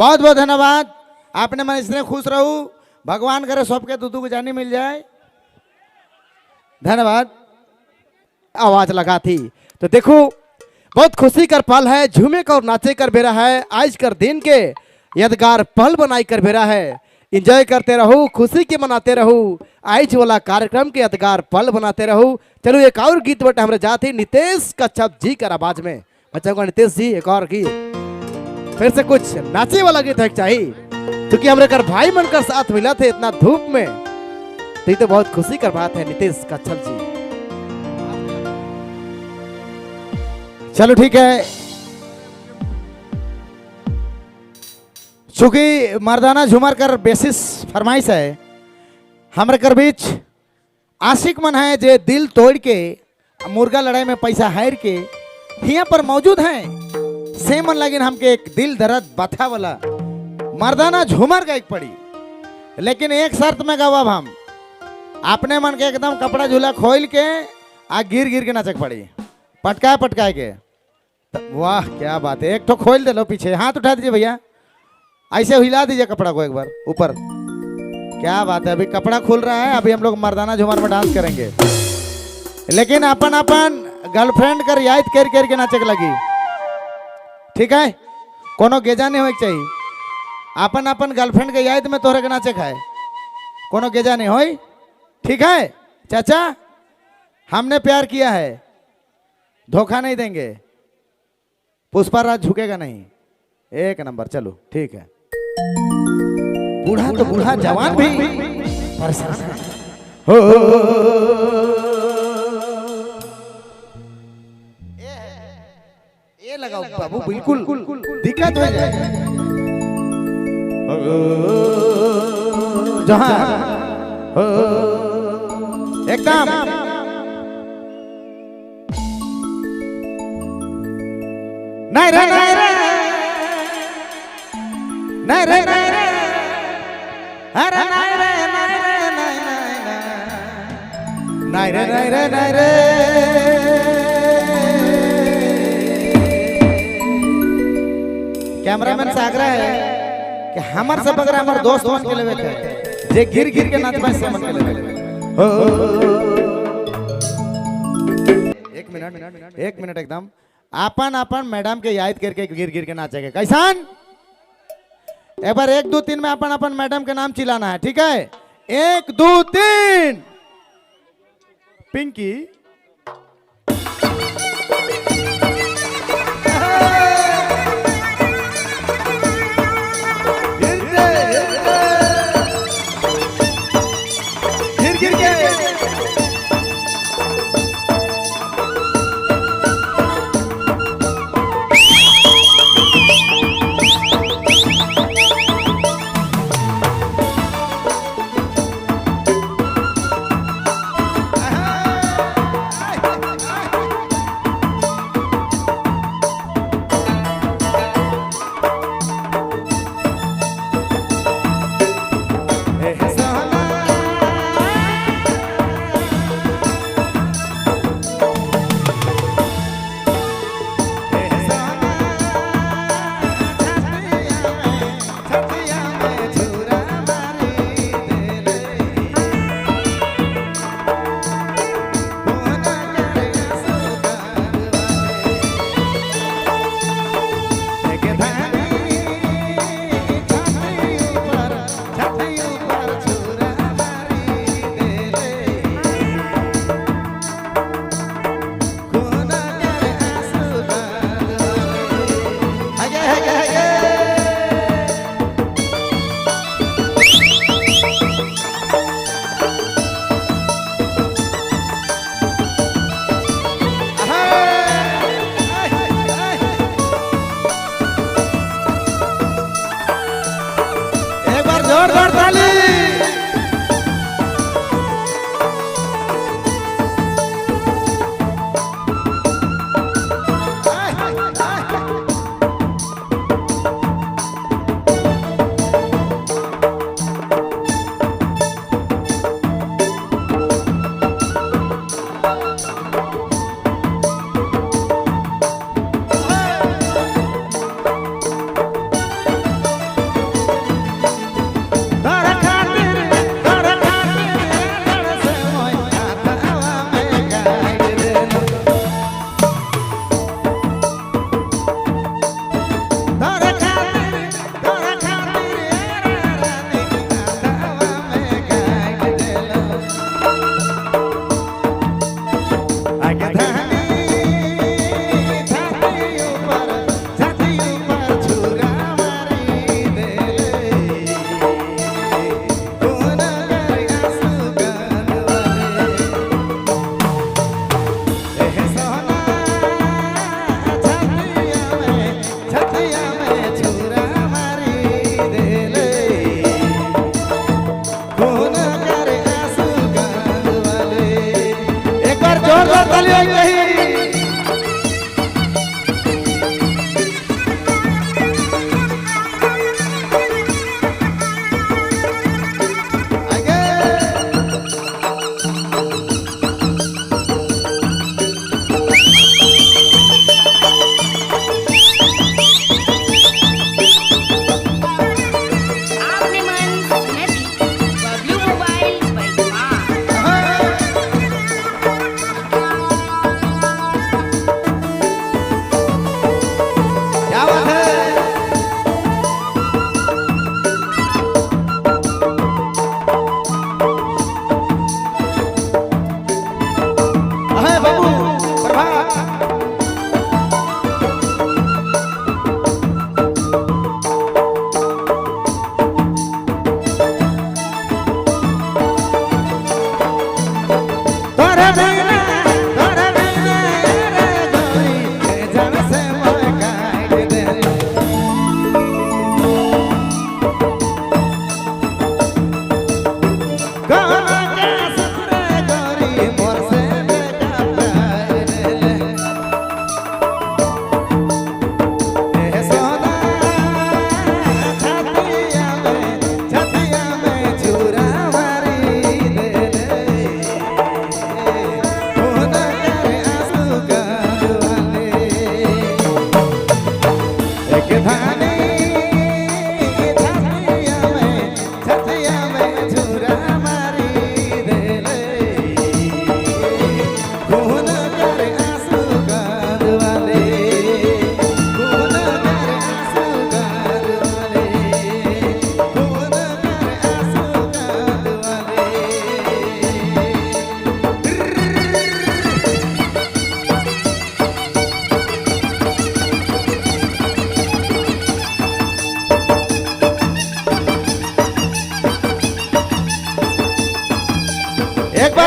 बहुत बहुत धन्यवाद। आपने मन इसने खुश रहू, भगवान करे सबके दू दू जानी मिल जाए। धन्यवाद। आवाज लगा थी तो देखो बहुत खुशी कर पल है, झूमे कर और नाचे कर बेरा है। आज कर दिन के यादगार पल बनाई कर बेरा है। एंजॉय करते रहो, खुशी के मनाते रहो, आज वाला कार्यक्रम के यादगार पल बनाते रहो। चलो एक और गीत बटा हमारे जाते नितेश कच्छप जी कर आवाज में। बच्चों का नितेश जी एक और गीत, फिर से कुछ नाचे वाला गीत है चाहिए, क्योंकि हमारे कर भाई मन का साथ मिला थे इतना धूप में, तो ये तो बहुत खुशी कर बात है नितेश कच्छप जी। चलो ठीक है, चूंकि मर्दाना झूमर कर बेसिस फरमाइश है, हमरे कर बीच आशिक मन है जे दिल तोड़ के मुर्गा लड़ाई में पैसा हार के यहाँ पर मौजूद हैं। से मन लगिन हमके एक दिल दर्द बथा वाला मर्दाना झूमर का एक पड़ी, लेकिन एक शर्त में गवाब हम अपने मन के एकदम कपड़ा झूला खोल के आ गिर गिर के नाचक पड़ी, पटकाए पटकाए के। वाह क्या बात है, एक तो खोल दे लो पीछे, हाथ उठा दीजिए भैया, ऐसे हिला दीजिए कपड़ा को एक बार ऊपर। क्या बात है, अभी कपड़ा खुल रहा है, अभी हम लोग मर्दाना झूमर में डांस करेंगे, लेकिन अपन अपन गर्लफ्रेंड कर याद कर कर के नाचे लगी, ठीक है? कोनो गेजा नहीं होए चाहिए, अपन अपन गर्लफ्रेंड के याद में तोहरे के नाचे खाए, कोनो गेजा नहीं होई, ठीक है? चाचा हमने प्यार किया है, धोखा नहीं देंगे, पुष्पा राज झुकेगा नहीं, एक नंबर। चलो ठीक है, बूढ़ा तो बूढ़ा जवान भी परेशान हो। ये लगाओ बाबू, बिल्कुल दिक्कत हो जाए जहां एकदम। नहीं रे नहीं रे नहीं रे नहीं रे अरे नहीं रे नहीं रे नहीं रे नहीं रे नहीं रे। कैमरामैन से आग्रह है कि हमार सब अगर हमार दोस्त मन के लेवे के जे गिर गिर के नाच पाए से मन के लेवे। एक मिनट एकदम अपन अपन मैडम के याद करके गिर गिर के नाचेंगे। कैसान? एक बार 1 2 3 में अपन अपन मैडम के नाम चिल्लाना है, ठीक है? 1 2 3। पिंकी, गिर गिर के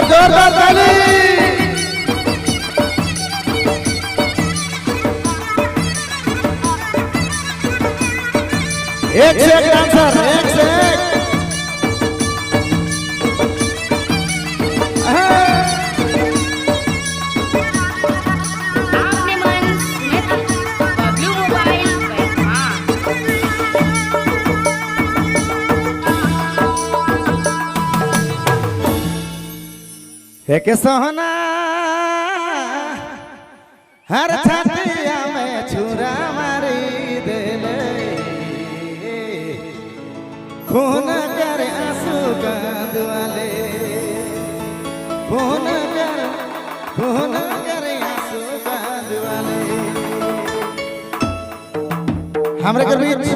बार जोरदार ताली। एक से एक डांसर, एक से एक। आपने मन सुने बबलू मोबाइल बैठा। एक सोहना हर छातिया में छुरा मारी देले, खून कर आंसू गंदवाले, खून कर, खून कर आंसू गंदवाले। हमरे के बीच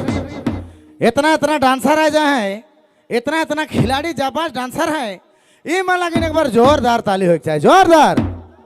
इतना इतना डांसर आ जाए हैं, इतना इतना खिलाड़ी जाबाज डांसर हैं, ये मन लगे एक बार जोरदार ताली हो चाहे जोरदार।